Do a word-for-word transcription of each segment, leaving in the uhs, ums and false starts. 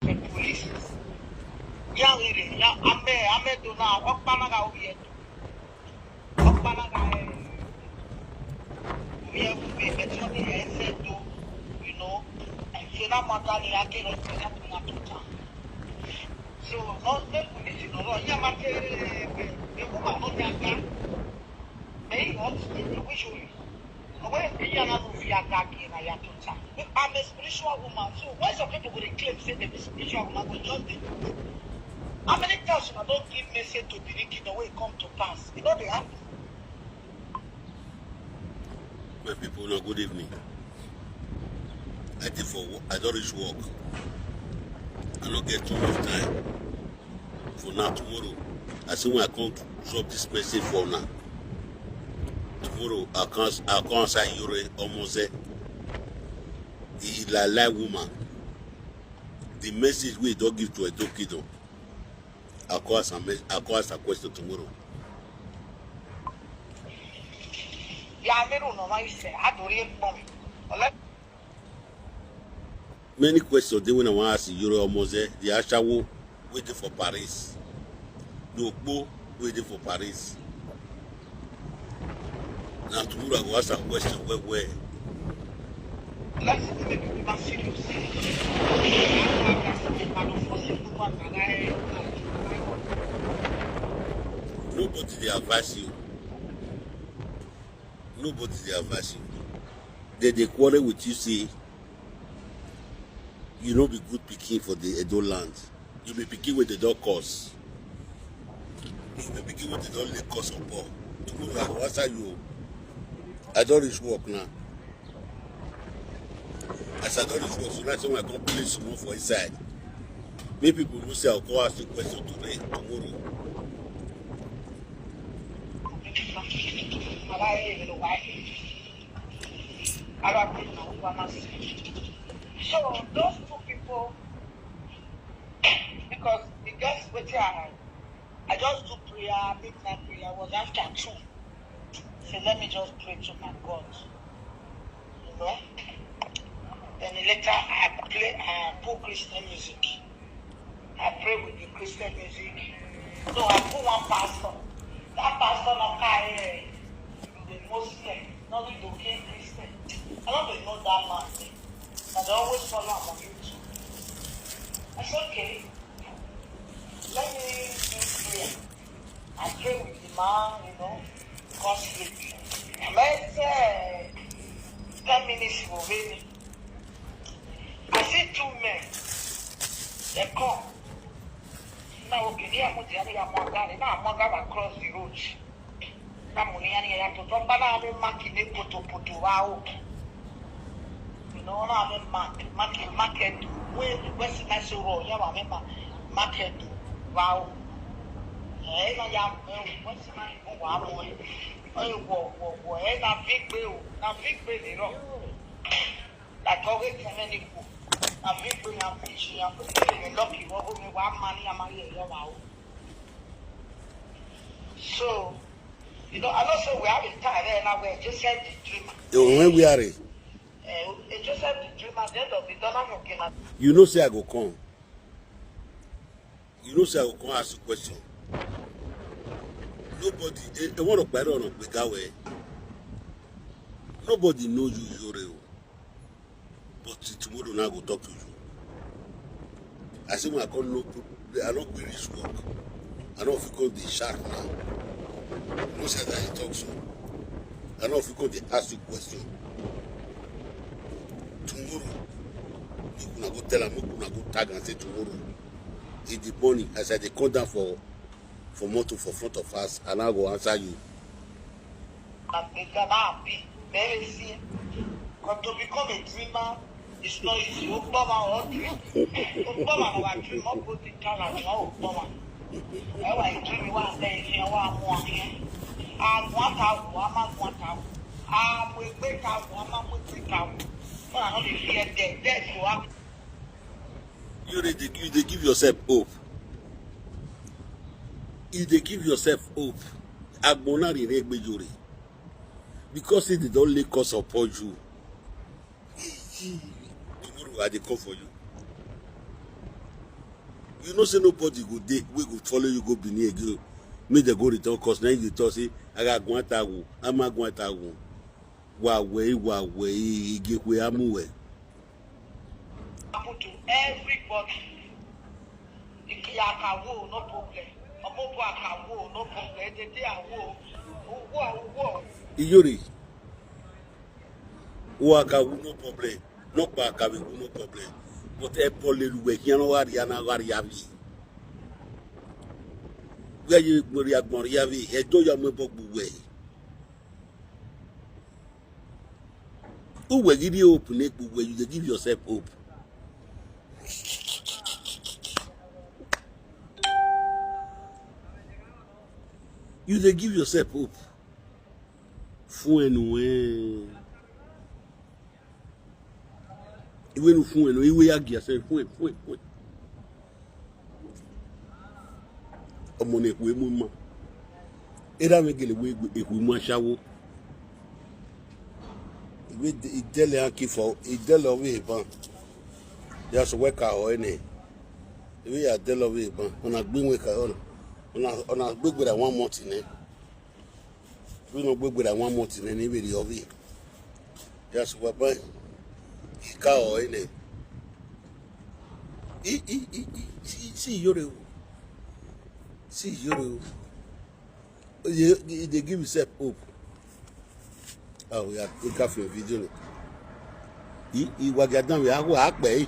Police. Ya ngire, ya ame, ame do na, okpana ga obi eto. Okpana ga, eh, obi eto, obi eto, obi eto, you know. And so na matter ni ake lo, na, na, na, so, no, no, police, no, no, ya ma ke, eh, eh, woman, no, ya ga. May he hurt you, which way? Where the young man will be a gag in a yatuta. I'm a spiritual woman, so why some people will claim say they're a spiritual woman, but just the, how many times I don't give message to the wicked the way it come to pass? You know they happen. My people, now good evening. I think for wo-, I don't reach work. I don't get too much time. For now, tomorrow, I see when I come to drop this message for now. Tomorrow, I can't, I can't say Yore almost there. The Ilala woman. The message we don't give to Edo Kingdom. I'll call some mes-, I'll call some question tomorrow. Ya meru no ma ise, adori ekpon. Ole Many questions dey when I wan ask Yoro Omoze, the Ashawo wey dey for Paris, the Okpo wey dey for Paris. Na tomorrow I go ask am question well well. Let's make it more serious. Nobody dey advise you. Nobody dey advise you. They dey quarrel with you, say you no be good pikin for the Edo land. You be pikin wey dey don curse. You be pikin wey dey don lay curse upon. Tomorrow I go answer you. I don reach work now. As I don reach work, so that's why I come play small for inside. Make people know say I go come ask you question today, tomorrow. So those two people, because e get wetin I, I just do prayer, midnight prayer, was after two. Say, let me just pray to my God. You know? Then later I play, I put Christian music. I pray with the Christian music. So I put one pastor. That pastor no carry, eh, the Muslim, not the Dokin Christian. I don't even know that man. I dey always follow am on YouTube. I say, okay, let me do prayer. I pray with the man, you know, come sleep. Let's say ten minutes go ready. I see two men. They come. Now, okay, they are going to, they are going to, now I'm going to cross the road. Na mo ni ani ya to to bana ame mark ni poto poto wa o. You know, na ame mark, mark, market. We, we si na so ro ya wa me ma market wa o. Eh, na ya me we si na ko wa mo. Eh, wo wo wo, eh, na big be o, na big be ni ro. Like always, many people. Na big be na fish ya ko ni lucky wo go me wa mani ya ma ye ya wa o. So, you know, I know say we have a time there now where Joseph the dreamer. Yo, when we are, eh, eh, Joseph the dreamer, the end of the dollar no came out. You know say I go come. You know say I go come ask you question. Nobody, eh, eh, one of my own, nobody know you, Yore o. But till tomorrow now I go talk to you. I say when I come no, I no go reach work. I no fit come dey sharp now. You know say as I talk so, I no fit come dey ask you question. Tomorrow, make una go tell am, make una go tag am say tomorrow in the morning as I dey come down for, for motor for front of house, and I go answer you. Because to become a dreamer is not easy. Okpoma or dream. Okpoma no wa dream, Okpoti kala no Okpoma. E wa dream wa se ife wa mo ke. A mo ta wo, a ma mo ta wo. A mo gbe ta wo, a ma mo gbe ta wo. But I no dey fear death. Death go happen. You dey, you dey give yourself hope. You dey give yourself hope. Agbona rire gbe Yore. Because say they don lay curse upon you. Tomorrow I dey come for you. You know say nobody go dey wey go follow you go Benin again. Make dem go return cause na you dey talk say, "Aga gwanta wo, ama gwanta wo." Wa wei, wa wei, igekwe amuwe. Happen to everybody. Ikiyakawo, no problem. Omobo akawo, no problem. Edede awo. Uwo, uwo. Iyori. Uwo akawo, no problem. No pa akawo, no problem. But e pole luwe, hiano wari, ana wari avi. Where you, where you, where you, where you, where you, where you, Uwe give you hope, na ekpo uwe, you dey give yourself hope. You dey give yourself hope. Fún ẹnu ẹ. Iwe nu fún ẹnu, iwe ya gi yourself, fún ẹ, fún ẹ, fún ẹ. Ọmọ na ekwe mu ma. Era me gele we ekwe mu ashawo. Iwe idele an ki fo, idele ovi eban. Ya so we ka o ene. Iwe ya dele ovi eban. Ona gbin we ka ona. Ona, ona gbegbe da one month ne. We no gbegbe da one month ne ni we di ovi. Ya so we ban. Ka o ene. I, i, i, i, si, si yore o. Si yore o. You, you dey give yourself hope. Oh, yeah, you got your video. I, i wa ga dan we awo akpe.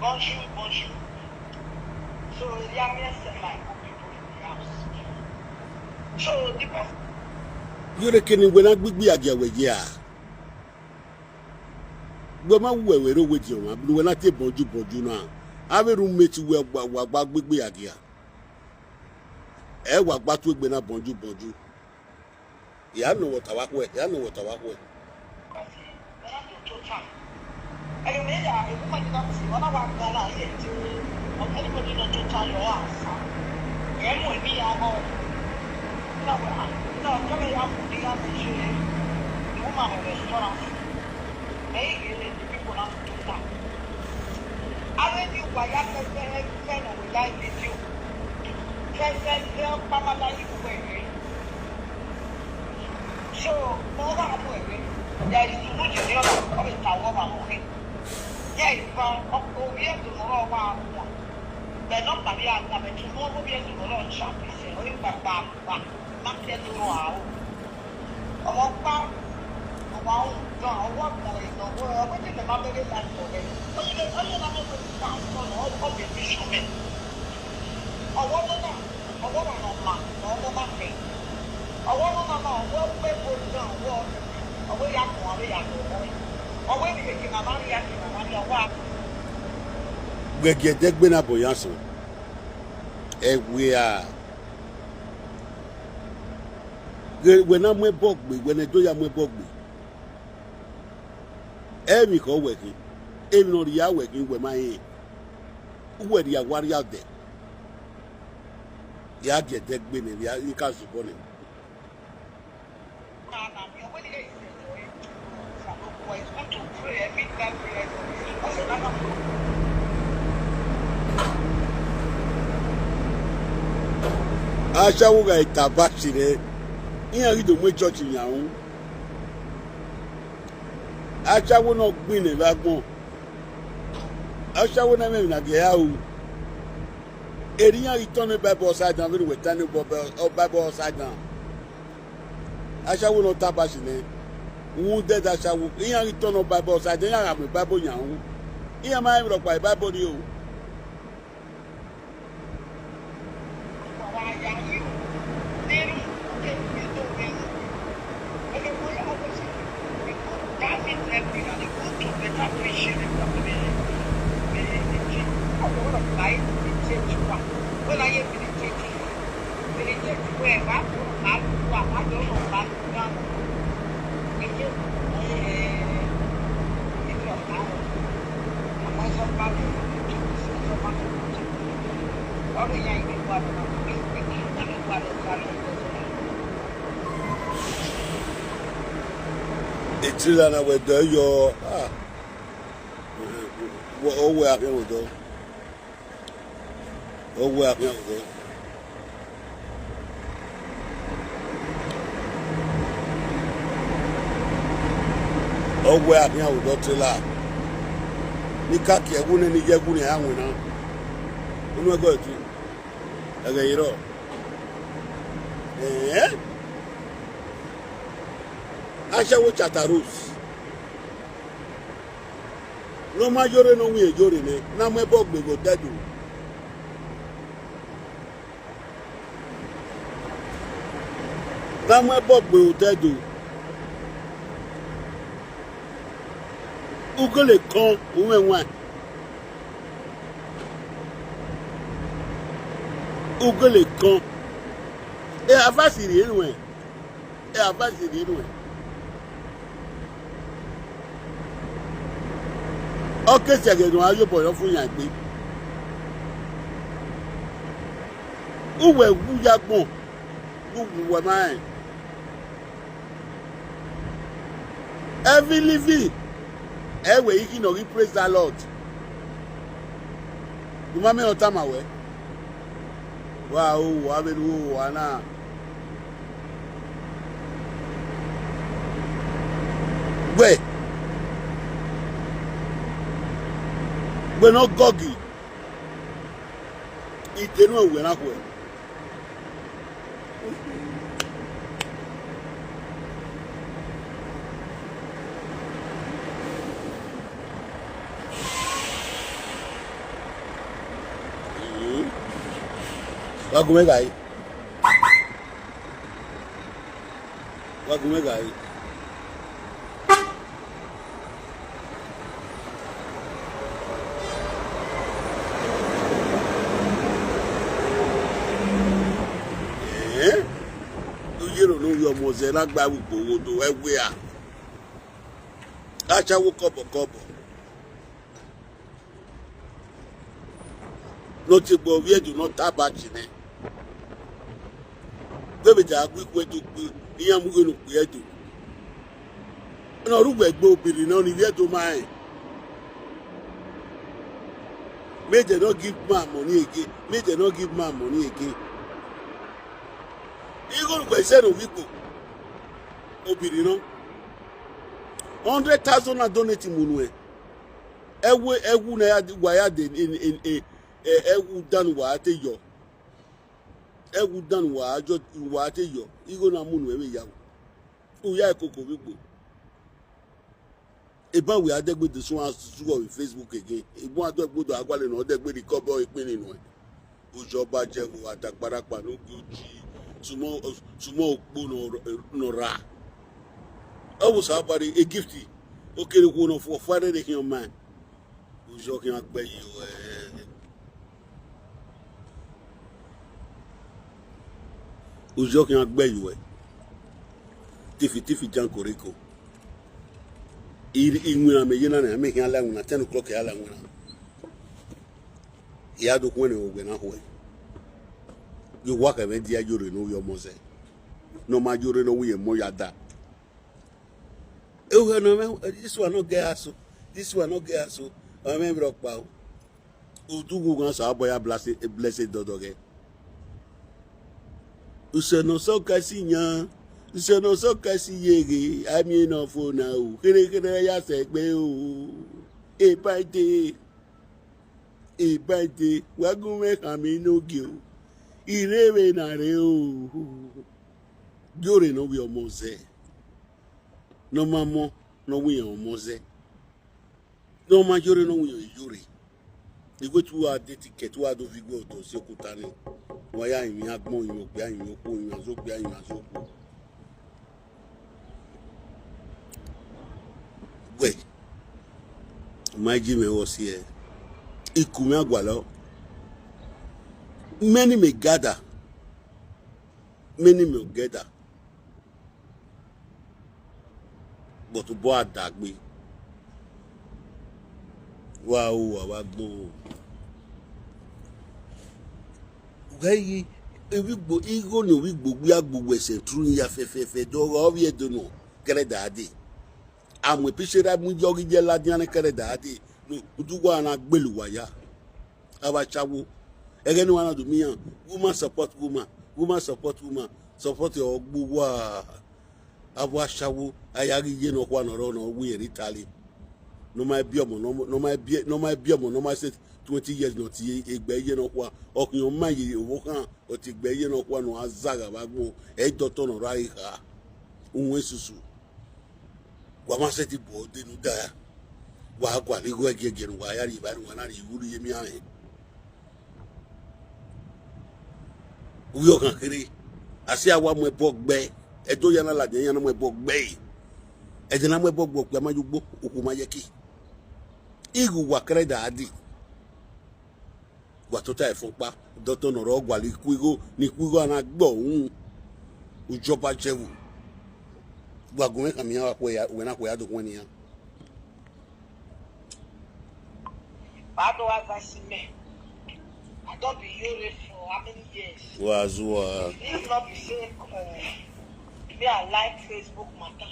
Bonjour, bonjour. So, yeah, me and my people in the house. So, the person. You reckon when I big be a girl with, yeah. Gbe ma wu ewe ro we di ọma, blu we na te bonju bonju na. Ave roommate we gba, gba, gba gbegbe agia. E wa gba tu egbe na bonju bonju. Ya no what awa kwe, ya no what awa kwe. Already waya fẹfẹ fẹràn wò láì fídíò fẹfẹ fẹ pamala yìí wọ ẹgbẹ. So mo wà mú ẹgbẹ. There is two junior of a tower of a movie. There is one of Obi Ẹ̀dùnmọ́rọ̀ wà mú wọn. Bẹ̀rẹ̀ náà pàdé àgbà bẹ̀ tún mọ́ Obi Ẹ̀dùnmọ́rọ̀ ń ṣàpèsè orí pàpà àpà. Má kẹ́ ló rọ àwọn. Ọmọ pa ọmọ àwọn gan ọwọ́ kan ìnáwó ẹ wọ́n ti lè má bẹ́rẹ̀ láti ọ̀rẹ́. Ó ní lè ó ní lè má bẹ́rẹ̀ láti ọ̀rẹ́ ọ̀bẹ̀ bí ṣùgbẹ́. Ọwọ́ ló náà ọwọ́ wà náà mà ọwọ́ ló má fẹ́. Ọwọ́ ló náà náà ọwọ́ pé kó gan ọwọ́ ọwọ́ yà kàn ọwọ́ yà kàn ọwọ́. Ọwọ́ ènìyàn kì í má má rí yà kì í má má rí ọwọ́ àpò. Gbẹ̀gẹ̀dẹ̀ gbéná bọ̀ yá sùn. Ẹ̀wẹ̀ à. Ge-, wena mwe bogbe, wena do ya mwe bogbe. Emi ko weki. Emi no ri ya weki we ma e. Uwe ri ya wari ya de. Ya ge de gbe ne, ya ika zubo ne. Ashawo ga itabashire. Iya gido mwe church nyawu. Ashawo no gbin ne bagbon. Ashawo na me na ge ya o. Eriyan iton ne Bible side and we tane Bible side. Ashawo no tabashi ne. Who dead ashawo? Iyan return of Bible. So I dey yarn am Bible yan. Iyan ma mi rọpa Bible ni o. When I hear Tila na we do yo. Ah. Wo o we akin wo do. O we akin wo do. O we akin wo do tila. Ni ka ke wu ne ni ye wu ne anwe na. Unu e go ti. Ege iro. Eh? Ashawo Chatarus. No ma yore no wi yore ne. Na me bog be go dedu. Na me bog be go dedu. Ugele kan uwe wan. Ugele kan. E avasi ri enwe. E avasi ri enwe. Oke sege no ayo boyo fun ya gbe. Uwe wu ya gbon. Uwe mai. Every living. Ewe iki no gi praise the Lord. Umame otama we. Wa o wa be lu wa na. Gbe. Gbe no gogi. Itenu ewe na kwe. Wagume gai. Wagume gai. Eh? Uyero no yo mo ze na gba ugbo wo do ewe a. Achawo kobo kobo. No ti gbo wie do no taba chine. Gbebe ja gbe kwe do gbe, iya mu genu kwe do. No rugbe gbe obiri no ni wie do mai. Make dem no give man money again. Make dem no give man money again. Igorugbe se no wipo. Obiri no. Hundred thousand na donate munu e. Ewu ewu na ya wa ya de in in in ewu dan wa te yo. Ewu dan wa jo wa te yo. Igo na munu e we ya. Uya e koko wipo. Eba we adegbe de so asu on Facebook again. Ebo adegbe do agwale no adegbe di kobo ipin ninu e. Ujo ba je wo adagbarapa no gi oji. Sumo sumo okpo no no ra. O wo sa bari a gift. O kere ko no fo fare de hion man. Ujo ki agbe yi o e. Ujo ki agbe yi o e. Tifi tifi jan koriko. Iri inwina me yena na me hian la nwina ten o'clock ya la nwina. Ya do kwene ogbe na hwe. Yo wa ka me dia yore no yo mo ze. No ma yore no wi mo ya da. E o no me this one no get aso. This one no get aso. O me bro pa o. Udugu gan sa boya blessed blessed dodoge. Use no so kasi nya. Use no so kasi yege. Ami no fo na o. Kere kere ya se gbe o. E pa de. E pa de. Wagun we kami no gi o. Ire we na re o. Yore no wi omo ze. No mamo no wi omo ze. No ma yore no wi yore. Igwe tu wa de ticket wa do vigwe oto si okuta ni. Wa ya yin agbon yin ogbe yin opo yin azo gbe yin azo. Gbe. Ma ji me wo si e. Iku me agwa lo. Many may gather. Many may gather. But bo adagbe. Wa o wa wa gbo. Gayi ewigbo igho ni ewigbo gbi agbogbo ese tru ya fefefe do gho ovie do no kere dade. Amwe picture mu yogi je la diane kere dadi. No, udu wa na gbelu wa ya. Aba chawo. Ege ni wana do miyan. Woman support woman. Woman support woman. Support your gbuwa. Aba chawo. Ayagi ye no kwa no ro no we ri tali. No my bi omo, no, no my bi, no my bi omo, no my say twenty years no ti egbe ye no kwa. Okun o ma ye owo kan, o ti gbe ye no kwa no azaga ba gbo. E do to no ra iha. Unwe susu. Wa ma se ti bo de nu da. Wa kwa li go ege ge nu wa ya ri ba nu wa na ri wuru ye mi ahe. Uyo kan kere. Asi awa mo ebo gbe. Edo ya na la de ya na mo ebo gbe. Edo na mo ebo gbo pe ma ju gbo oku ma ye ki. Igu wa kere da adi. Wa tota e fun pa. Doto no ro gwa li ku igo ni ku igo ana gbo un. Ujoba jewu. Wa gun me kan mi wa ko ya we na ko ya do kun ni ya. Bado Azasime. I don be Yore for how many years? Wa zuwa. If not be say uh, me I like Facebook matter.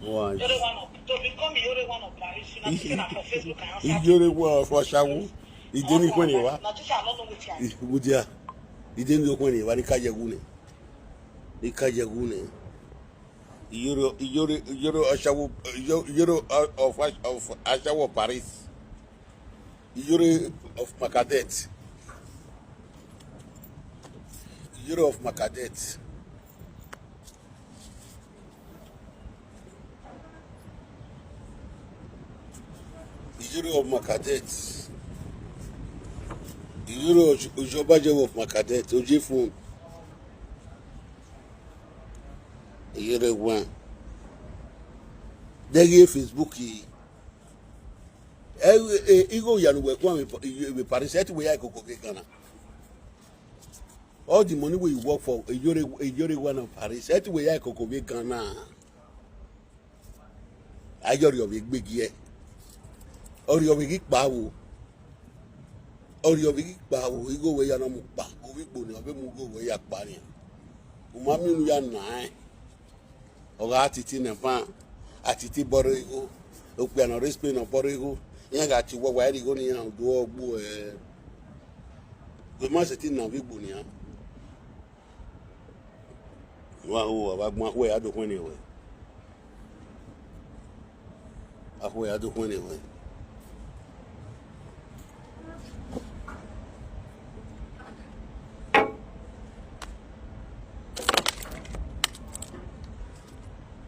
Wa. Yore one of to become Yore one of Paris. You know, say na for Facebook I answer. Ijore wa for shawo. Ije ni kwen wa. Na just I don't know wetin I do. Ibudia. Ije ni kwen wa ni ka je gu ni. Ni ka je gu ni. Ijore, ijore, ijore ashawo, ijore of, of ashawo Paris. Ijore of Makadet. Ijore of Makadet. Ijore of Makadet. Ijore Ojobajewo of Makadet. Oje phone. Ijore one. Dege Facebook yi. E, e, igo yanu we kwa we Paris. Eti we ya ikoko ke kana. All the money wey you work for, Ijore, Ijore one of Paris. Eti we ya ikoko ke kana. Ayori obi gbegi e. Ori obi ki pa wo. Ori obi ki pa wo. Igo we ya na mu pa. Obi gbo ni obi mu go we ya pa ni. Uma mi nu ya na e. Oga atiti ne fa. Atiti boro igo. Okpe na respect na boro igo. Yan ga ti wo wa ri go ni yan do ogbo e. We ma se ti na bi gbo ni ya. Wa ho wa gba ho ya do kun ni we. Aho ya do kun ni we.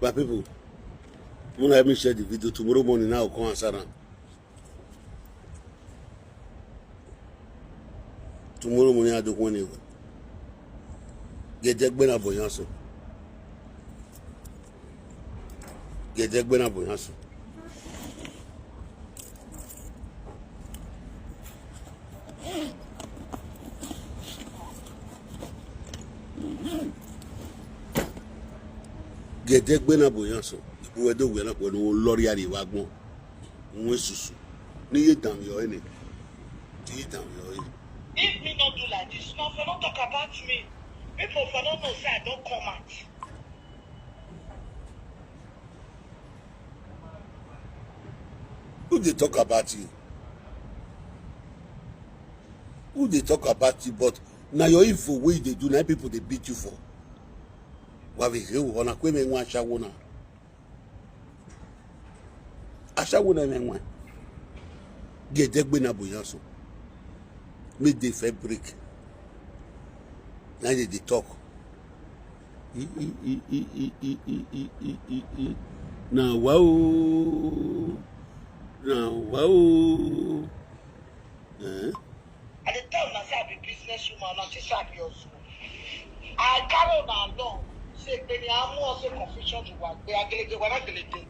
My people, una help me share the video. Tomorrow morning now come answer am. Tomorrow morning I do one ewe. Gede gbe na boyan so. Gede gbe na boyan so. Gede gbe na boyan so. Ibu edo gbe na ko ni lori ari wa gbon. Nwe susu. Ni ye dan yo ene. Ni ye dan yo ene. If me not do like this, no, for not talk about me. People for not know say I don't come out. Who dey talk about you? Who dey talk about you? But na your evil wey you dey do, na people dey beat you for. Wa we he ona kwe me nwa shawo na. Ashawo na me nwa. Gede gbe na boyan so. Me dey fair break. Na dey dey talk. I, i, i, i, i, i, i, i, i, i, i. Na wa o. Na wa o. Eh? I dey tell una say I be business woman, una think say I be hustle. I carry una along. Say, Benny, I'm also confusion to work. They are gelege, we're not gelege.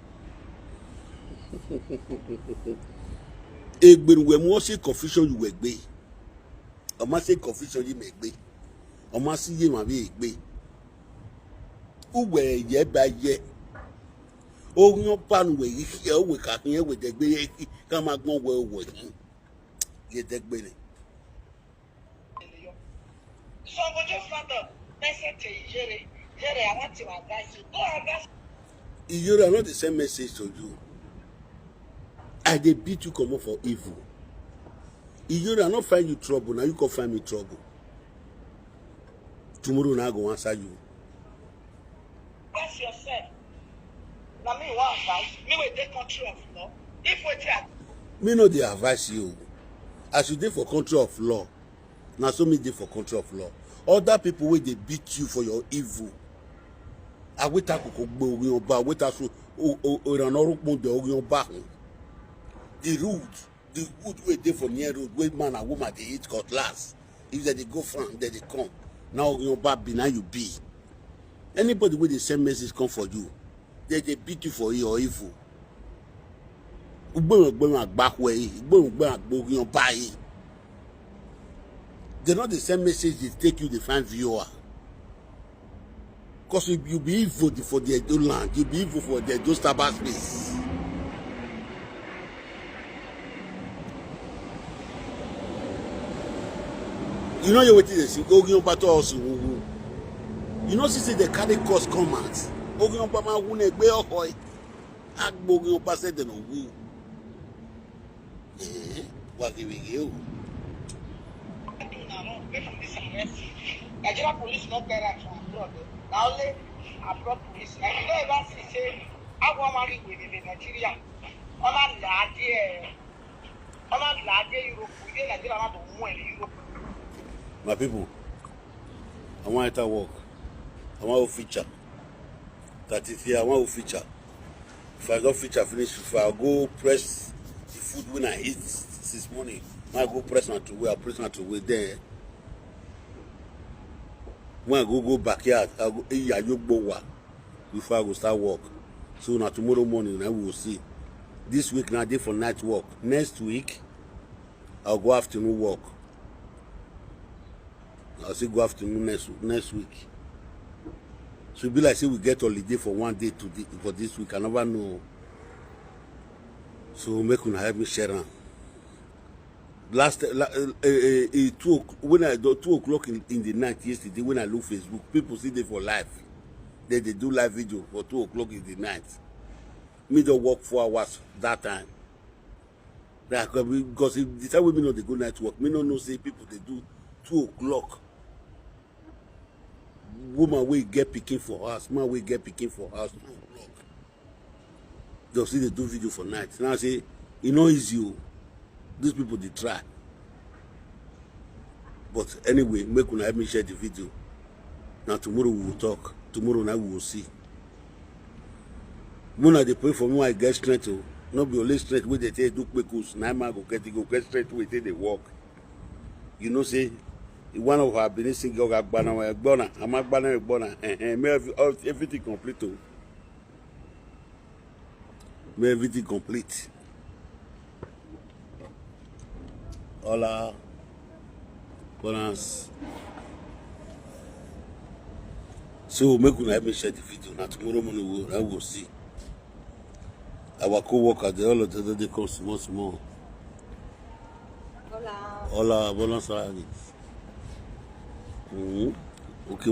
Egbe we mo se confusion you we gbe. O ma se confusion yi me gbe. O ma si ye ma bi gbe. Uwe ye ba ye. O yan panu we yi o we ka kin we de gbe ye ki ka ma gbon we we yin. Ye de gbe ni. So we just want to message to Ijere. Ijere, I want to advise you. Go advise. Iyori, I no dey send message to you. I dey beat you comot for evil. Iyori, I no find you trouble, na you come find me trouble. Tomorrow na I go answer you. Bless yourself. Na me wan advise. Me wey dey country of law. If wetin I Me no dey advise you. As you dey for country of law, na so me dey for country of law. Other people wey dey beat you for your evil. Aweta koko gbe orin ọba, aweta so o o o ìrànà orúkọ de orin ọba hun. The road, the wood wey dey for near road, wey man and woman dey eat cutlass. If dem dey go farm, dem dey come. Na orin ọba be na you be. Anybody wey dey send message come for you, dem dey beat you for your evil. Ugboro ugboro agbakwe, ugboro ugboro agbogun ọba. Dem no dey send message dey take you dey find viewer. Cause you, you be evil for the Edo land, you be evil for the Edo cyberspace. You know you wetin dey see, ogun ọba to us wuwu. You know see say dem carry curse come out. Ogun ọba ma wu na egbe ọkọ e. Agbo ogun ọba say dem no wu. Eh, wa give you. Nigeria police no get right for abroad o. Na only abroad police. Like you no ever see say how one marry with the Nigeria. Ọmọ làdí ẹ̀. Ọmọ làdí Europe. We dey Nigeria, not the one in Europe. My people, I wan enter work. I wan go feature. That is here, I wan go feature. If I don feature finish, if I go press the food wey I eat since morning, when I go press am throway, I press am throway. Then when I go go backyard, I go eat yayogbo wa before I go start work. So na tomorrow morning na we go see. This week na dey for night work. Next week, I go afternoon work. I still go afternoon next next week. So e be like say we get holiday for one day today for this week. I never know. So make una help me share am. Last uh, la, uh, uh, uh, two o'clock, when I do two o'clock in, in the night yesterday, when I look Facebook, people see dey for live. They they do live video for two o'clock in the night. Me don work four hours that time. Like, uh, because if the time wey me no dey go night work, me no know say people dey do two o'clock. Woman wey get pikin for house, man wey get pikin for house, two o'clock. Dem still dey do video for night. Now I say e no easy o. These people dey try. But anyway, make una help me share the video. Na tomorrow we will talk. Tomorrow night we will see. Una dey pray for me, I get strength o. No be only strength wey dey take do kpekus. Na im I go get, e go get strength wey take dey work. You know say one of our Benin singer, Oga Gbana, Gbona, Ama Gbana, Gbona. Eh, eh, may every, all- everything complete o. May everything complete. Hola. Balance. So make una help me share the video. Na tomorrow morning we will, we will see. Our co-worker, they all of them, they come small, small. Hola. Hola, buenas tardes. Mm-hmm. Okay.